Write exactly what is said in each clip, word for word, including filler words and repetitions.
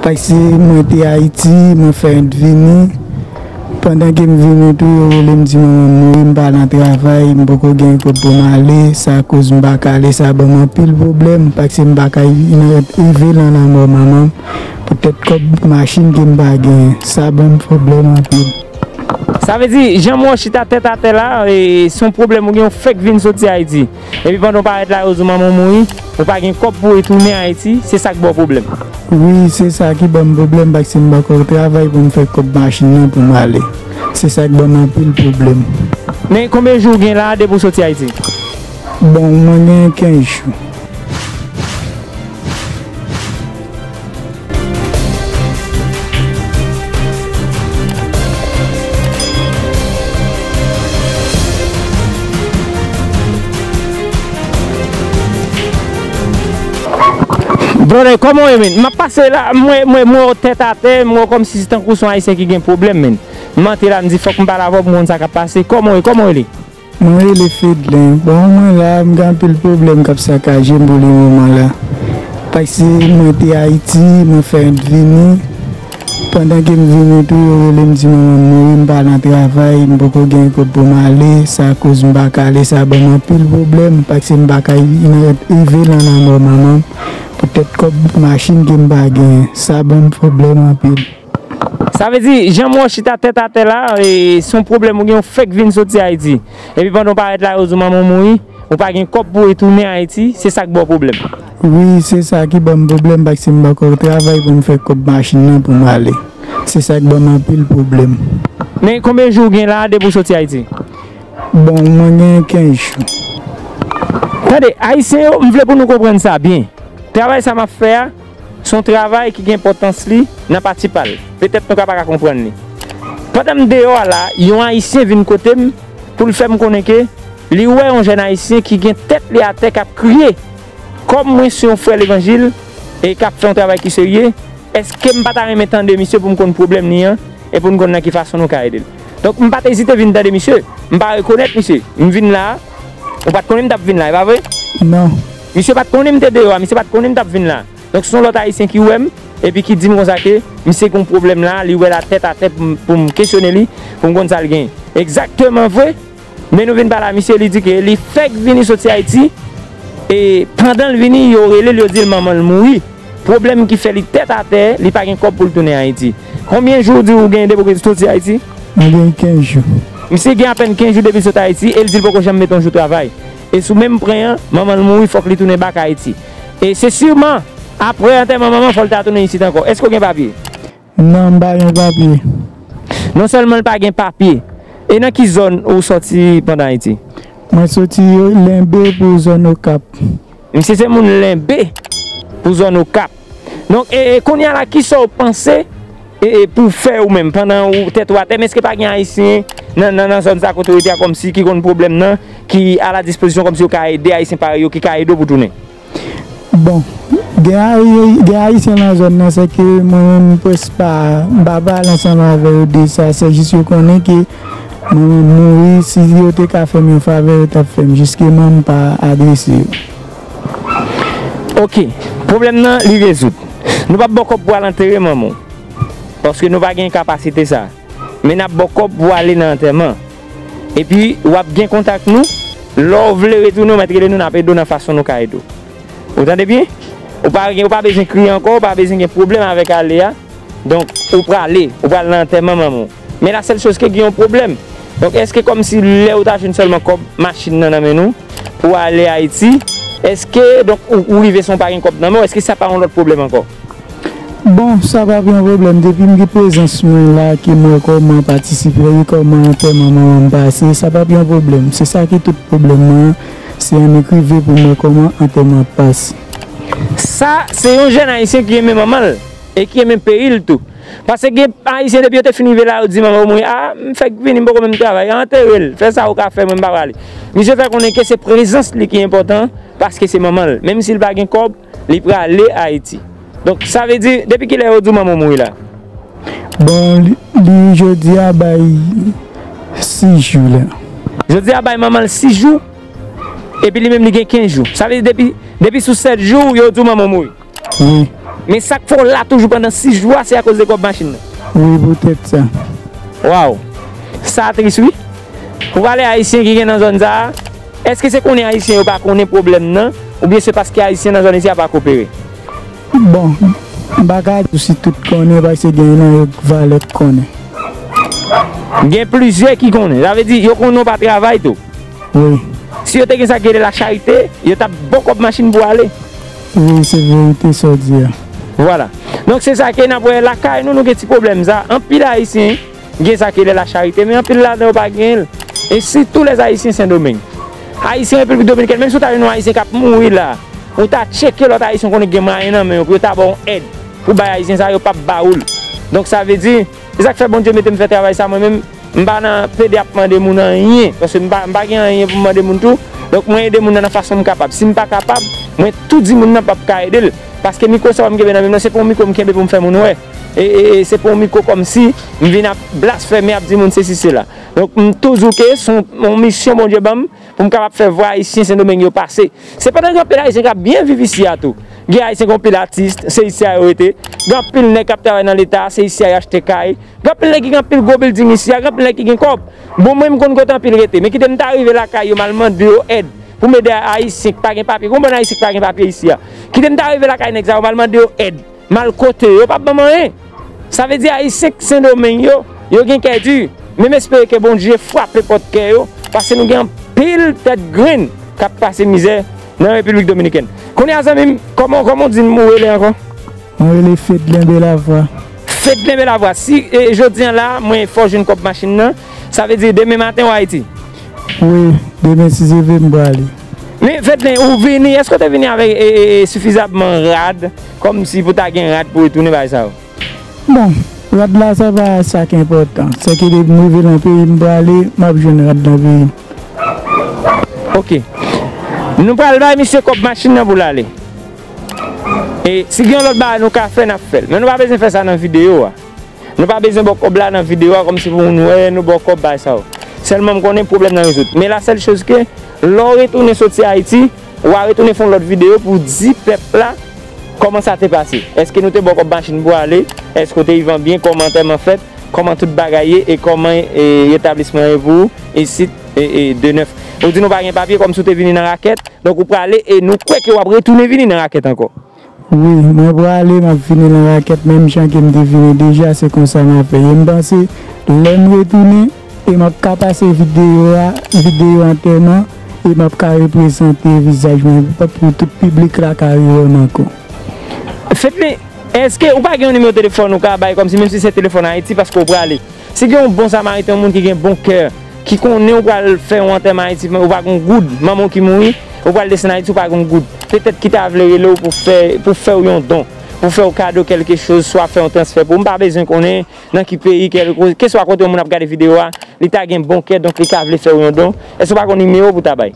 Paske mwen te Ayiti, mwen fèk vini. Pandan ke m vini tou, yo rele m di manman m mouri, m pa nan travay, m poko gen kòb pou m ale. Sa koz m pa ka ale, sa ban m anpil pwoblèm, paske m pa ka rive nan lanmò manman m, poutèt kòb machin ke m pa genyen. Sa ban m pwoblèm anpil. Sa vle di, jan m wè w chita tèt atè la, e, se yon pwoblèm ou gen, ou fèk vin soti Ayiti. Epi pandan w parèt la, yo di w manman w mouri, ou pa gen kòb pou w retounen Ayiti, se sa k ba w pwoblèm. Wi, se sa ki ban m pwoblèm, paske m poko travay pou m fè kòb machin nan pou m ale. Se sa k ban m anpil pwoblèm. Men konbyen jou w gen la depi w soti Ayiti? Bon, mwen gen kenz jou. Brother, kòman w ye, men? M ap pase la, mwen, mwen, mwen wè w tèt atè, mwen wè w kòmsi se tankou se yon Ayisyen ki gen pwoblèm, men. M antre la, m di fòk m pale avè w pou m konn sa k ap pase. Kòman w ye? Kòman w rele? Mwen rele Fedlen. Bon, mwen la, m gen anpil pwoblèm k ap sakaje m pou le moman la. Paske mwen te Ayiti, mwen fèk vini. Pandan ke m vini tou, yo rele m di manman m mouri, m pa nan travay, m poko gen kòb pou m ale. Sa koz m pa ka ale, sa ban m anpil pwoblèm, paske m pa ka rive nan lanmò manman m, poutèt kòb machin ke m pa genyen. Sa ban m pwoblèm anpil. Sa vle di, jan m wè w chita tèt atè la, e, se yon pwoblèm ou gen, ou fèk vin soti Ayiti. Epi pandan w parèt la, yo di w manman w mouri, ou pa gen kòb pou w retounen Ayiti, se sa k ba w pwoblèm. Wi, se sa ki ban m pwoblèm, paske m poko travay pou m fè kòb machin nan pou m ale. Se sa k ban m anpil pwoblèm. Men konbyen jou w gen la depi w soti Ayiti? Bon, mwen gen kenz jou. Tande, Ayisyen yo, m vle pou nou konprann sa byen. Travay sa m ap fè a, se yon travay ki gen enpòtans li nan pati pa l. Petèt nou ka pa ka konprann li. Pandan m deyò a la, yon Ayisyen vin kote m pou l fè m konnen ke li wè yon jèn Ayisyen ki gen tèt li atè k ap kriye. Kòm mwen se yon frè levanjil e k ap fè yon travay ki serye, èske m pa ta renmen tande misye pou m konn pwoblèm li an e pou n konn nan ki fason nou ka ede l? Donk, m pa t ezite vin tande misye. M pa rekonèt misye. M vin la a. Ou pa t konnen m t ap vin la, e pa vre? Non. Misye pa t konnen m te deyò a, misye pa t konnen m t ap vin la. Donk, se yon lòt Ayisyen ki wè m, epi ki di m konsa ke misye gen yon pwoblèm la, li wè l atè atè pou m, pou m kesyone li, pou m konn sa l genyen. Egzakteman vre, men nou vin pale a misye, li di ke li fèk vini soti Ayiti, e pandan l vini, yo rele l, yo di l manman l mouri. Pwoblèm ki fè li tèt atè, li pa gen kòb pou l tounen Ayiti. Konbyen jou w di w gen depi w soti Ayiti? Mwen gen kenz jou. Misye gen apèn kenz jou depi l sot Ayiti e l di l poko janm mete yon jou travay. E sou menm pwen an, manman l mouri, fòk li tounen bak Ayiti. E se siman aprè antèman manman, fò l ta tounen isit ankò. Èske w gen papye? Non, m pa gen papye. Non sèlman l pa gen papye. E nan ki zòn ou sòti pandan Ayiti? Mwen soti Lenbe pou zòn Okap. Misye se moun Lenbe pou zòn Okap. Donk, e, e, kounye a la, kisa w panse, e, e, pou w fè ou menm pandan ou tèt ou atè? Men èske pa gen Ayisyen nan, nan, nan zòn sa kote w rete a kòmsi ki konn pwoblèm nan, ki a la dispozisyon kòmsi yo ka ede Ayisyen parèy yo, ki ka ede w pou tounen? Bon, gen Ayi-, gen Ayisyen nan zòn nan, sèke mwen menm m prèske pa, m pa pale ansanm avè yo de sa, se jis yo konnen ke manman m mouri, si yo te ka fè m yon favè, yo t ap fè m, jisteman m pa adrese yo. Oke, pwoblèm nan, li rezoud. Nou p ap ba w kòb pou al antere manman w, paske nou pa gen kapasite sa. Men n ap ba w kòb pou w ale nan antèman. Epi, w ap gen kontak nou. Lè w vle retounen, w mèt rele nou, n ap ede w nan fason nou ka ede w. Ou tande byen? Ou pa gen, ou pa bezwen kriye ankò, ou pa bezwen gen pwoblèm avèk ale a. Donk, ou prale, ou pral nan antèman manman w. Men la sèl choz ke gen yon pwoblèm. Donk, èske kòmsi lè ou ta jwenn sèlman kòb machin nan nan men nou pou w ale Ayiti, èske, donk, ou, ou rive san w pa gen kòb nan men w, èske sa pa yon lòt pwoblèm ankò? Bon, sa p ap yon pwoblèm. Depi m gen prezans mwen la, ke m wè kòman patisipe, kòman antèman manman m pase, sa p ap yon pwoblèm. Se sa ki tout pwoblèm mwen an, se annik rive pou m wè kòman antèman ap pase. Sa, se yon jèn Ayisyen ki renmen manman l e ki renmen peyi l tou. Paske gen Ayisyen, depi yo te fin rive la, yo di manman yo mouri, a, m fèk vini, m poko menm travay, antere l, fè sa ou ka fè, mwen m pa prale. Misye fè konnen ke se prezans li ki enpòtan, paske se manman l. Menm si l pa gen kòb, li prale Ayiti. Donk, sa vle di, depi kilè yo di w manman w mouri la? Bon, li, li jodi a bay sis jou la. Jodi a bay manman l sis jou, epi li menm li gen kenz jou. Sa vle di depi, depi sou sèt jou, yo di w manman w mouri. Wi. Men sa k fè w la toujou pandan sis jou a, se akoz de kòb machin nan. Wi, poutèt sa. Waw. Sa tris, wi. Ou pale Ayisyen ki gen nan zòn sa a, èske se konnen Ayisyen yo pa konnen pwoblèm nan, oubyen se paske Ayisyen nan zòn isi a pa kopere? Bon, m pa ka di w si tout konnen, paske gen nan yo valè k konnen. Gen plizyè ki konnen. Sa vle di, yo konnen w pa travay tou. Wi. Si yo te gen sa k rele la charite, yo t ap ba w kòb machin pou w ale. Wi, se verite sa w di a. Vwala. Donk, se sa ke n ap wè lakay nou, nou gen ti pwoblèm sa. Anpil Ayisyen gen sa k rele la charite, men anpil ladan yo pa genyen l. E sitou lèz Ayisyen Sendomeng. Ayisyen Repiblik Dominikèn, menm si w ta jwenn yon Ayisyen k ap mouri la, ou ta tcheke lòt Ayisyen w konnen k gen mwayen nan men yo pou yo ta ba w yon èd. Pou bay Ayisyen sa, yo p ap ba ou l. Donk, sa vle di, e sa k fè Bondye mete m fè travay sa, mwen menm, m pa nan pede ap mande moun anyen, paske m pa, m pa gen anyen pou m mande moun tou. Donk, mwen ede moun nan nan fason m kapab. Si m pa kapab, mwen tou di moun nan p ap ka ede l. Paske mikwo sa m kenbe nan men m nan, se pa yon mikwo m kenbe pou m fè moun wè. E, e, e se pa yon mikwo kòmsi m vin ap blasfeme, ap di moun sesi, sela. Donk, m toujou ke se yon, yon misyon Bondye ban m pou m kapab fè vwa Ayisyen Sendomeng yo pase. Se pandan gen anpil Ayisyen k ap byen viv isi a tou. Gen Ayisyen, gen anpil atis, se isi a yo rete. Gen anpil nèg k ap travay nan Leta, se isi a yo achte kay. Gen anpil nèg ki gen anpil gwo bilding isi a, gen anpil nèg ki gen kòb. Bon, mwen, m konn kote anpil rete, men kite m ta rive lakay yo, m al mande yo èd pou m ede Ayisyen k pa gen papye. Gen yon bann Ayisyen k pa gen papye isi a. Kite m ta rive lakay nèg sa yo, m al mande yo èd. M al kote yo, yo p ap ban m anyen. Sa vle di Ayisyen Sendomeng yo, yo gen kè di. Men m espere ke Bondye frape pòt kè yo, paske nou gen anpil tèt grenn k ap pase mizè nan Repiblik Dominikèn. Kounye a, zanmi m, kòman, kòman w di m ou rele ankò? Mwen rele Fedlen Belavwa. Fedlen Belavwa, si e, jodi a la, mwen fè w jwenn kòb machin nan, sa vle di demen maten w Ayiti? Wi, demen si Dye vle m prale. Men Fedlen, ou vini, èske w te vini avèk e, e, e, sifizamman rad, kòmsi pou ta gen rad pou retounen bagay sa yo? Bon, rad la, sa pa sa ki enpòtan. Sèke depi m rive nan peyi m prale, m ap jwenn rad nan peyi m. Oke. Nou pral bay misye kòb machin nan pou l ale. E si gen yon lòt bagay nou ka fè, n ap fè l. Men nou pa bezwen fè sa nan videyo a. Nou pa bezwen ba w kòb la nan videyo a kòmsi pou moun wè nou ba w kòb bagay sa yo. Sèlman m konnen pwoblèm nan rezoud. Men la sèl choz ke, lè w retounen soti Ayiti, w a retounen fè yon lòt videyo pou w di pèp la kòman sa te pase. Èske nou te ba w kòb machin pou w ale? Èske w te rive an byen? Kòman antèman fèt? Kòman tout bagay ye? E kòman e, etablisman ye pou ou isit e, e, de nèf? Ou di nou pa gen papye, kòmsi w te vini nan rakèt. Donk ou prale e nou kwè ke w ap retounen vini nan rakèt ankò. Wi, mwen prale, m ap vini nan rakèt menm jan ke m te vini deja, se konsa m ap fè. E m panse, lè m retounen, e m ap ka pase videyo a, videyo antèman, e m ap ka reprezante vizaj mwen pou tout piblik la ka rewè m ankò. Fedlen, èske ou pa gen yon nimewo telefòn ou ka bay kòmsi, menm si se telefòn Ayiti, paske w prale? Si gen yon bon samariten, yon moun ki gen bon kè, ki konnen ou pral fè yon antèman Ayiti, ou pa gen goud, manman w ki mouri, ou pral desann Ayiti, ou pa gen goud. Petèt ki ta vle rele w pou fè, pou fè w yon don, pou fè w kado kèlke choz, swa fè yon transfè pou ou. M pa bezwen konnen nan ki peyi, kèlke, keswa kote yon moun ap gade videyo a, li ta gen bon kè, donk li ta vle fè w yon don. Èske ou pa gen nimewo pou ta bay?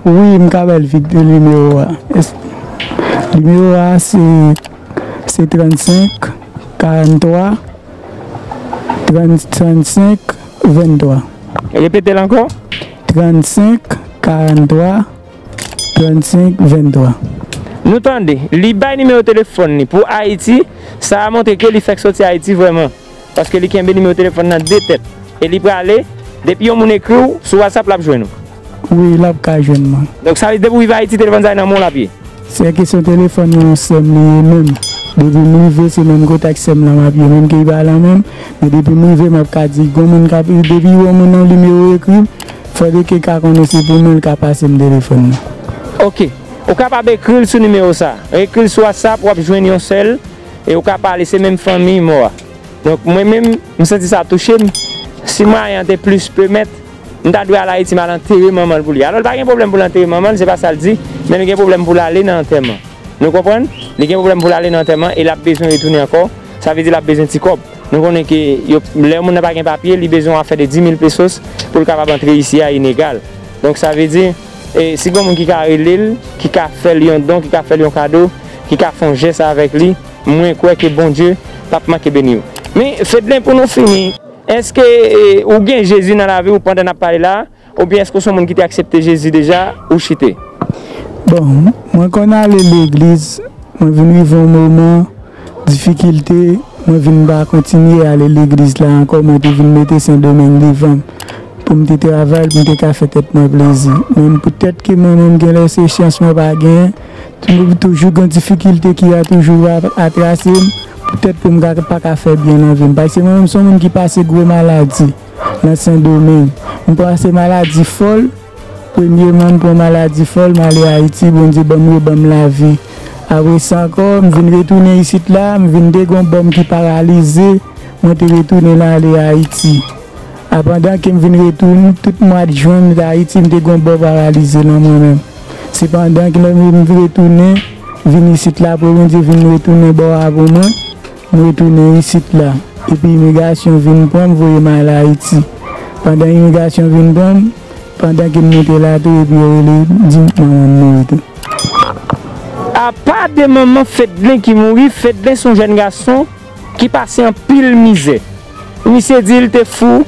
Wi, m ka bay l vit nimewo a. Nimewo a se, se trannsenk, karanntwa, trannsenk, venntwa. Repete l ankò. Trannsenk, karanntwa, trannsenk, venntwa. Nou tande, li bay nimewo telefòn li pou Ayiti, sa a montre ke li fèk soti Ayiti vrèman. Paske li kenbe nimewo telefòn nan de tèt. E li prale, depi yon moun ekri w sou WhatsApp, l ap jwenn ou. Wi, l ap ka jwenn mwen. Donk, sa vle di depi w rive Ayiti, telefòn sa a nan men w l ap ye? Se kesyon telefòn nan, yon sè m li ye menm. Depi m rive, se menm kote ak sè m lan m ap ye, menm ke li pa la menm. Men depi m rive, m ap ka di, gon moun k ap, depi yon moun nan nimewo ekri m, fòdeke ka konnen se pou mwen, l ka pase m telefòn nan. Oke. Ou kapab ekri l sou nimewo sa. Ekri l sou WhatsApp, w ap jwenn yon sè l, e ou ka pale, se menm fanmi mò a. Donk, mwen menm, m santi sa touche m. Si mwayen an te plis pèmèt, m ta dwe al Ayiti, m al antere manman l pou li. Alò, l pa gen pwoblèm pou l antere manman l, se pa sa l di, men li gen pwoblèm pou l ale nan antèman. Nou konprann? Li gen pwoblèm pou l ale nan antèman e l ap bezwen retounen ankò. Sa vle di l ap bezwen ti kòb. Nou konnen ke yo, lè yon moun nan pa gen papye, li bezwen yon afè de dis mil pesos pou l kapab antre isi a inegal. Donk, sa vle di, e, si gen yon moun ki ka rele l, ki ka fè l yon don, ki ka fè l yon kado, ki ka fè yon jès avèk li, mwen kwè ke Bondye p ap manke beni w. Men, Fedlen, pou nou fini, èske, e, ou gen Jezi nan lavi w pandan n ap pale la, oubyen èske w se yon moun ki te aksepte Jezi deja, ou chite? Bon, mwen konn ale legliz, mwen vin rive yon moman, difikilte, mwen vin pa kontinye ale legliz la ankò, mwen te vin mete Sendomeng devan m pou m te travay, pou m te ka fè tèt mwen plezi. Men poutèt ke mwen menm genlè se chans mwen pa genyen, tou- toujou gen difikilte ki a toujou a- atrase m, poutèt pou m ka- pa ka fè byen nan vi m. Paske mwen menm se yon moun ki pase gwo maladi nan Sendomeng. M pase maladi fòl, premyeman m pran maladi fòl, m ale Ayiti, Bondye ban m reban m lavi. Apre sa ankò, m vin retounen isit la, m vin te gon bò m ki paralize, mwen te retounen l ale Ayiti. A pandan ke m vin retounen, tout mwa jen m te Ayiti, m te gon bò paralize nan mwen menm. Se pandan ke lè m retounen, vin isit la, apre Bondye vin retounen bò a pou mwen, m retounen isit la. Epi imigrasyon vin pran m, voye m al Ayiti. Pandan imigrasyon vin pran m, pandan ke m moute la tou, epi yo rele, di m manman m mouri tou. Apa de manman Fedlen ki mouri, Fedlen se yon jèn gason ki pase anpil mizè. Misye di l te fou,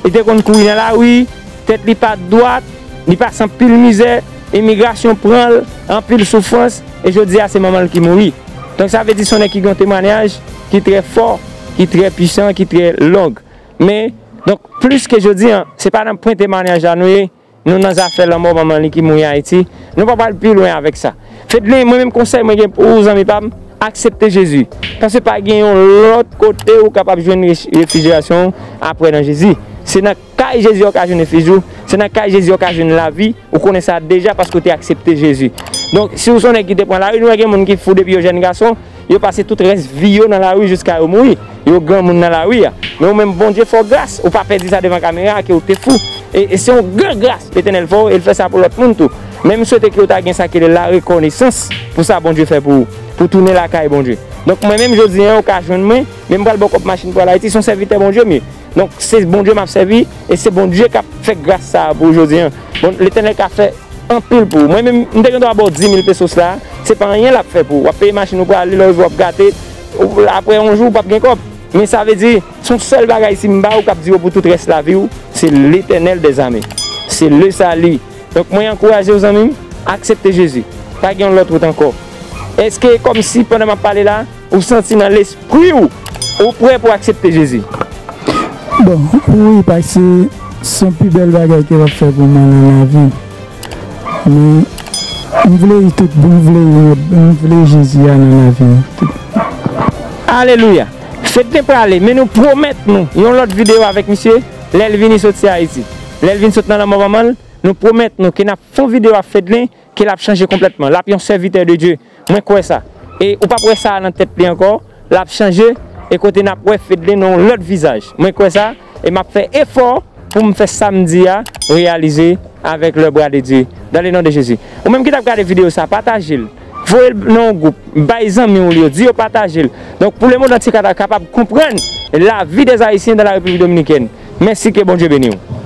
li te konn kouri nan lari, tèt li pa t dwat, li pase anpil mizè, imigrasyon pran l, anpil soufrans, e jodi a se manman l ki mouri. Donk sa vle di se yon nèg ki gen yon temwanyaj ki trè fò, ki trè pwisan, ki trè long. Men, donk, plis ke jodi a, se pa nan pwen temwanyaj la nou ye, nou nan zafè lanmò manman li ki mouri Ayiti. Nou pa pral pi lwen avèk sa. Fedlen, mwen menm konsèy mwen gen pou ou, zanmi pa m, aksepte Jezi. Paske pa gen yon lòt kote ou kapab jwenn ref- refrijerasyon apre nan Jezi. Se nan kay Jezi ou ka jwenn refij ou, se nan kay Jezi ou ka jwenn lavi, ou konnen sa deja paske ou te aksepte Jezi. Donk, si ou se yon nèg ki te pran lari, nou wè gen moun ki fou depi yo jèn gason, yo pase tout rès vi yo nan lari jiska yo mouri. Yo granmoun nan lari a. Men ou menm, Bondye fè w gras, ou pa pè di sa devan kamera a ke ou te fou. E, e se yon gran gras Letènèl fè w, e l fè sa pou lòt moun tou. Men m swete ke ou ta gen sa ki rele larekònesans pou sa Bondye fè pou ou, pou tounen lakay Bondye. Donk mwen menm jodi a, ou ka jwenn mwen, men m pral ba w kòb machin pou al Ayiti, se yon sèvitè Bondye m ye. Donk se Bondye m ap sèvi, e se Bondye k ap fè gras sa a pou ou jodi a. Bon, Letènèl ka fè anpil pou ou. Mwen menm, m te gen dwa ba w di mil pesos la, se pa anyen l ap fè pou ou. W ap peye machin ou prale, lè w rive w ap gate, ou- apre yon jou ou p ap gen kòb. Men sa vle di, se yon sèl bagay si m ba ou k ap dire w pou tout rès lavi w, se Letènèl dèzame. Se le sali. Donk mwen ankouraje w zanmi m, aksepte Jezi. Pa gen yon lòt wout ankò. Èske kòmsi pandan m ap pale la, ou santi nan lespri w, ou prè pou aksepte Jezi? Bon, wi, paske se yon pi bèl bagay ke w ap fè pou mwen nan lavi m. Men, m vle tout, m vle, m vle Jezi a nan lavi m. Alelouya. Fedlen prale, men nou pwomèt nou yon lòt videyo avèk misye, lè l vini soti Ayiti. Lè l vin sot nan lanmò manman l, nou pwomèt nou ke n ap fè yon videyo ak Fedlen, ke l ap chanje konplètman. L ap yon sèvitè de Dye. Mwen kwè sa. E ou p ap wè sa a nan tèt li ankò. L ap chanje. E kote n ap wè Fedlen nan yon lòt vizaj. Mwen kwè sa. E m ap fè efò pou m fè sa m di a reyalize avec le bras de Dieu. Dans le nom de Jésus. Ou menm ki t ap gade videyo sa, pataje l. Voye l nan yon gwoup. Bay zanmi w li yo. Di yo pataje l. Donk, pou lemonn antye ka- kapab konprann lavi des Haïtiens dans la République Dominicaine. Mèsi, ke Bondye beni w.